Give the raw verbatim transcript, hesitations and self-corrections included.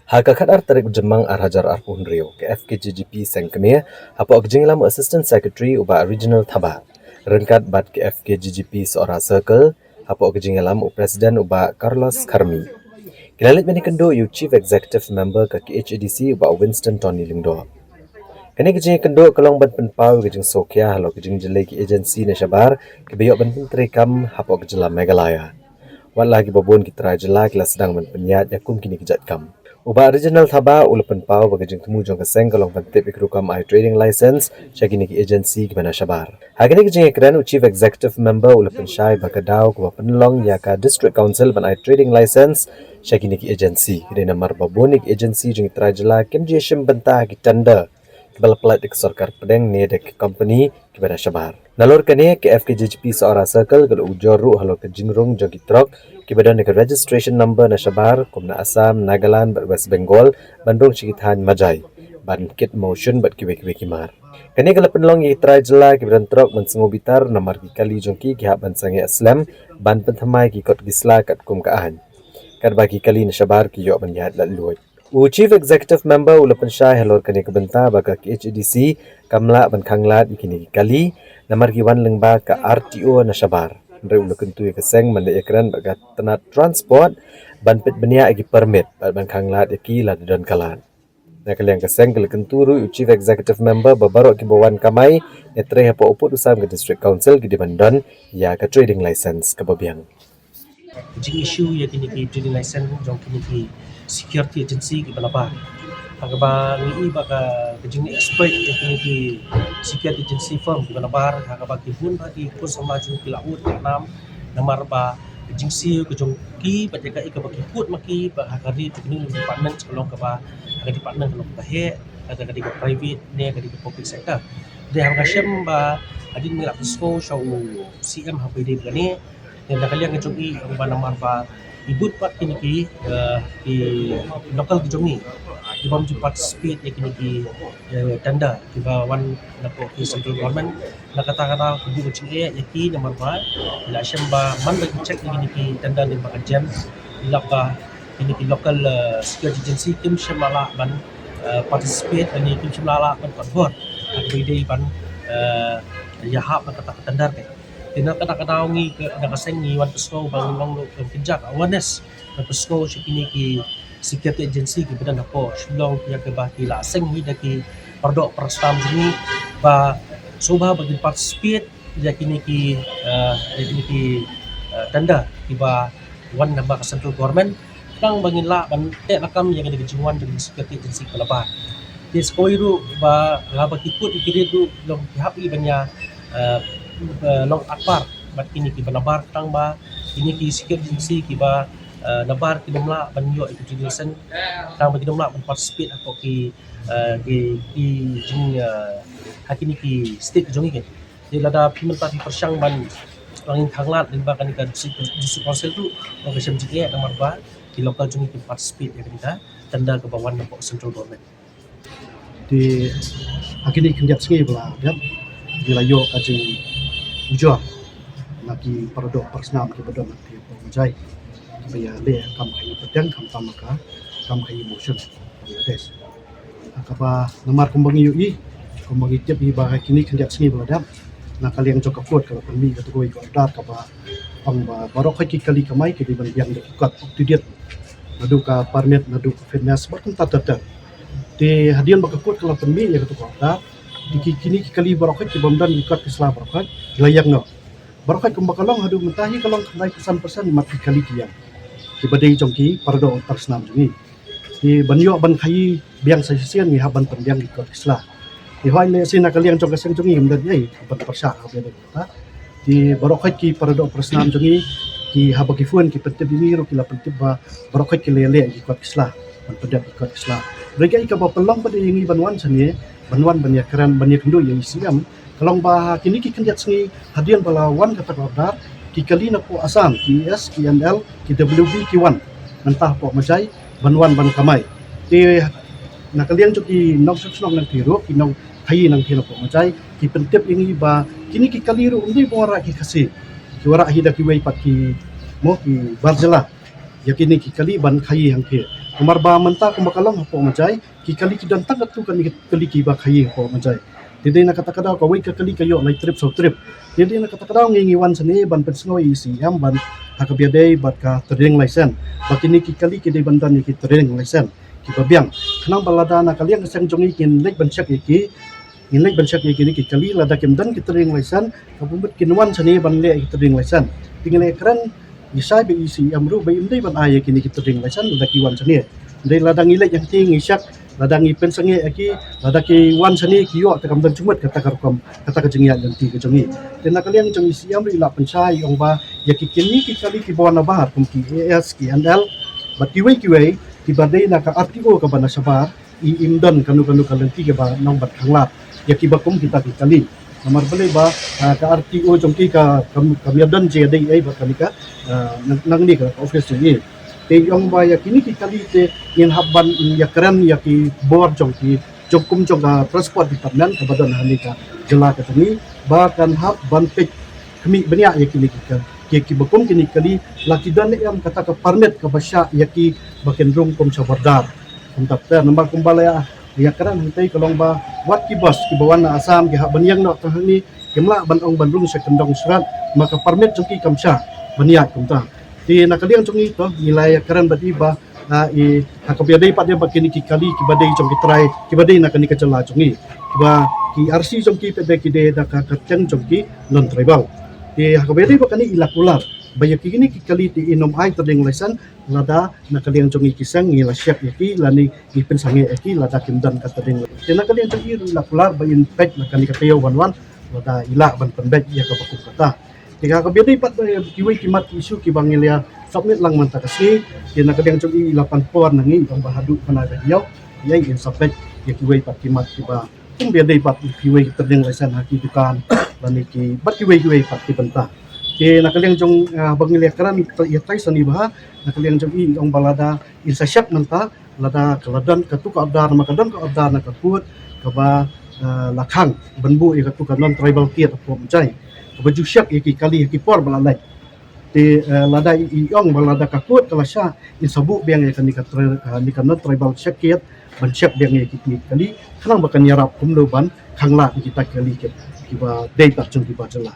Ha ka khatar tarik Jymmang ar hajar arphew hynriew, ka F K J G P Seng Kmie hapoh ka jingïalam u Assistant Secretary u Bah Reginald Thabah, ryngkat bad ka F K J G P Sohra Circle hapoh ka jingïalam u President u Bah Carlos Kharmi, ki la leit ban ïakynduh ïa u Chief Executive Member ka K H A D C u Bah Winston Tony Lyngdoh. Kane ka jingïakynduh ka long ban pynpaw ïa ka jingsngewkhia halor ka jingjyllei ki agency na shabar kiba ïoh ban pyntreikam hapoh ka jylla Meghalaya. Wat la kiba bun ki trai jylla ki la sdang ban pynïaid ïa kum kine ki jait kam. U Bah Reginald Thabah u la pynpaw ba ka jingthmu jong ka seng ka long ban tip ïa ka rukom ai trading license sha kine ki agency kiba na shabar. Ha kane ka jingïakren, u Chief Executive Member u la pynshai ba ka daw kaba pynlong ïa ka District Council ban ai trading license sha kine ki agency ka dei namar ba bun ïa ki agency jong ki trai jylla kim ju ïashim bynta ha ki tender kiba la pyllait da ka sorkar pdeng ne da ki company kiba na shabar. Nalor kane, ka F K J G P Sohra Circle ka la ujor ruh halor ka jingrung jong ki trok kiba don ïa ka registration number na shabar, kum na Assam, Nagaland bad West Bengal, ban rung sha ki thaiñ Majai, ban kit mawshun bad kiwei kiwei ki mar. Kane ka la pynlong ïa ki trai jylla kiba don trok ban sngew bitar namar ki kali jong ki ki hap ban sangeh slem ban pynthymmai ki kot ki sla katkum ka aiñ, katba ki kali na shabar ki ïoh ban ïaid laitluid. U Chief Executive Member u la pynshai halor kane ka bynta ba ka K H A D C kam lah ban khanglad ïa kine ki kali namar ki wan lyngba ka R T O na shabar. Hynrei u la kyntu ïa ka seng ban leit ïakren bad ka tnat Transport ban peit bniah ïa ki permit bad ban khanglad ïa ki lada don ka lad. Na ka liang ka seng ka la kyntu ruh ïa u Chief Executive Member ba baroh kiba wan kamai ne trei hapoh u pud u sam ka District Council ki dei ban don ïa ka trading license kaba biang. Jingissue ïa kine ki trading license jong kine ki security agency kiba nabar. Ha kaba ngi i ba ka, ka jingexploit ïa kine ki security agency firm kiba nabar, ha kaba ki bun ba ki khun samla jong ki la ud ki la nam, namar ba ka jingsiew ka jong ki bad ïa kaei kaba ki put ma ki ba ha ka ri, ka ri department ka long kaba, ha ka department ka long kaba heh, ka dei ka private ne ka dei ka public sector. Dei ha ka shem ba hadien ngi la pynshai sha u C M ha kaba ïadei bad kane, na ka liang ka jong i, ba namar ba i bud pat kine ki, eh, ki local ki jong i ki bym ju participate ïa kine ki, eh, tender kiba wan napoh ki central government. Na kata ka daw ka bud ka jingeh ïa ki namar ba i la shem ba man ba ki check ïa kine ki tender lyngba ka JAM, i lap ba kine ki local, eh, security agency kim shym la lah ban, eh, participate, lane kim shym la lah ban convert ha kaba ïadei ban, eh, ïahap na kata ka tender. Te na kata ka daw ngi ka, na ka seng ngi wan pynshai ba ngin long ruh ka kynja awareness, ban pynshai sha kine ki security agency kiba don hapoh Shillong ïa kaba ki la seng hi da ki paradoh parasnam jong ngi ba shuwa ba ngin participate ïa kine ki, eh, ïa kine ki, eh, tender kiba wan na ba ka central government, khnang ba ngin lah ban teh lakam ïa kane ka jingwan jong ki security agency kiba nabar. Te sa kawei ruh ba haba ki put ïa ki rit ruh long ki hap i ban ïa, eh, eh, long akbar bad kine kiba nabar, khnang ba kine ki security agency kiba, eh, nabar kin ym lah ban ïoh ïa ki trading license, khnang ba kin ym lah ban participate hapoh ki, eh, ki, ki jing, eh, ha kine ki state jong ngi. Te lada phi mynta phi pyrshang ban, ban ngin khanglad lyngba kane ka district, district council ruh, ka shem jingeh namar ba ki local jong ngi ki participate ïa kane ka tender kaba wan napoh central government. Te ha kine ki khyndiat sngi ba la dep, ngi la ïoh ka jingujor na ki paradoh parasnam kiba don ha Ri Bhoi Majai, kiba ïaleh kam khaïi pateng, khamtam ka kam khaïi mawshun Bangladesh. Ha kaba namar kumba ngi ïohi, kumba ngi tip hi ba ha kine ki khyndiat sngi ba la dep, na ka liang jong ka court ka la pynmih kata ka order kaba ong ba baroh khoit ki kali kamai ki dei ban biang da ki kot up to date, naduh ka permit, naduh ka fitness bad kumta ter ter. Te hadien ba ka court ka la pynmih ïa kata ka order, te ki, kine ki kali baroh khoit ki bym don ki kot ki sla baroh khoit ki la ïeng noh. Baroh khoit kumba ka long haduh mynta hi ka long khyndai phew san percent mat ki kali ki ïeng, kiba dei jong ki paradoh parasnam jong ngi. Te ban ïoh ban khaïi biang sa shisien ngi hap ban pynbiang ki kot ki sla. Te hooid, lehse na ka liang jong ka seng jong ngi ym don ei ban pyrshah ha ba ïadei bad kata. Te baroh khoit ki paradoh parasnam jong ngi, ki haba ki phone ki pyntip ïa ngi ruh ki la pyntip ba baroh khoit ki la leh ki kot ki sla, ban pynbiang ki kot ki sla. Hynrei kaei kaba pynlong pat ïa ngi ban wan shane, ban wan ban ïakren, ban ïakynduh ïa i C M, ka long ba ha kine ki khyndiat sngi hadien ba la wan kata ka order, ki kali napoh Assam, ki E S, ki N L, ki W B ki wan mynta hapoh Majai ban wan ban kamai. Te na ka liang jong ki nongshong shnong nangtei ruh, ki nongkhaïi nangtei napoh Majai, ki pyntip ïa ngi ba kine ki kali ruh ym dei ba wanrah ki Khasi, ki wanrah hi da kiwei pat ki, mo, ki bar jylla. ïa kine ki kali ban khaïi hangtei. Namar ba mynta kumba ka long hapoh Majai, ki kali ki don tang katto katne ki kali kiba khaïi hapoh Majai. Te dei na kata ka daw kawei ka kali ka ïoh lai trip saw trip. Te dei na kata ka daw ngi ngi wan shane ban pynsngew ïa i C M ban ha kaba ïadei bad ka trading license. Ba kine ki kali ki dei ban don ïa ki trading license kiba biang. Khnang ba lada na ka liang ka seng jong ngi kin leit ban check ïa ki, ngin leit ban check ïa kine ki kali, lada kim don ki trading license, ka bym bit kin wan shane ban leh ïa ki trading license. Te ngi la kren, ngi shai bad i C M ruh ba ym dei ban ai ïa kine ki trading license lada ki wan shane. Dei lada ngi leit hangtei ngi check, lada ngi pynsangeh ïa ki, lada ki wan shane ki ïoh, te kam don jingmut kata ka rukom, kata ka jingïaid lynti ka jong ngi. Te na ka liang jong i C M ruh i la pynshai, i ong ba ïa ki kine ki kali kiba wan na bar kum ki A S, ki N L bad kiwei kiwei kiba dei na ka R T O kaba na shabar, i, im don kano kano ka lynti kaba nang ban khanglad ïa kiba kum kita ki kali. Namar balei ba, ah, ka R T O jong ki ka, kam, kam ïadon jingïadei ei bad kane ka, ah, nang, nangne ka office jong ngi. Te i ong ba ïa kine ki kali te ngin hap ban ïakren ïa ki bor jong ki, jong kum jong ka Transport Department kaba don ha kane ka jylla ka jong ngi, ba kan hap ban peit khmih bniah ïa kine ki ka, ki, kiba kum kine ki kali, la ki don ne em kata ka permit kaba shah ïa ki ba kin rung kum sha border. Kumta te namar kumba la ïakren hangtei ka long ba wat ki bus kiba wan na Assam ki hap ban ïeng noh tang hangne, kim lah ban ong ban rung sha kyndong shrat, ma ka permit jong ki kam shah ban ïaid kumta. Te na ka liang jong ngi to ngi la ïakren bad i ba, ah, i ha kaba ïadei pat de ba kine ki kali kiba dei jong ki trai kiba dei na kane ka jylla jong ngi, ba ki R C jong ki pat de ki dei da ka kyrteng jong ki non tribal. Te ha kaba ïadei ba kane i la kular ba ïa kine ki kali te in ym ai trading license lada na ka liang jong ngi ki seng ngi la check ïa ki lane ngi pynsangeh ïa ki lada kim don ka trading license. Te na ka liang jong i ruh i la kular ba in peit na kane ka taïew ban wan lada i lah ban pynbeit ïa kaba kum kata. Te ha kaba ïadei pat ba kiwei ki mat ki issue kiba ngi la submit lang mynta ka sngi, te na ka liang jong i i la pan por na ngi i ong ba haduh kane ka taïew ïa in sa peit ïa kiwei pat ki mat kiba kum ba ïadei pat kiwei ki trading license ha ki dukan lane ki bad kiwei kiwei pat ki bynta. Te na ka liang jong, ah, ba ngi la kren ïa tai sani ba ha, na ka liang jong i i ong ba lada in sa check mynta lada ka la don katto ka order, ma ka don ka order na ka court kaba, ah, la khang ban buh ïa katto ka non tribal gate hapoh Majai, kaba ju check ïa ki kali ha ki por ba la leit. Te, eh, lada i, i ong ba lada ka court ka la shah, in sa buh biang ïa kane ka tri-, kane ka non tribal check gate ban check biang ïa ki kali khnang ba kan ïarap kumno ban khanglad ïa kita ki kali ki, kiba dei pat jong kiba jylla.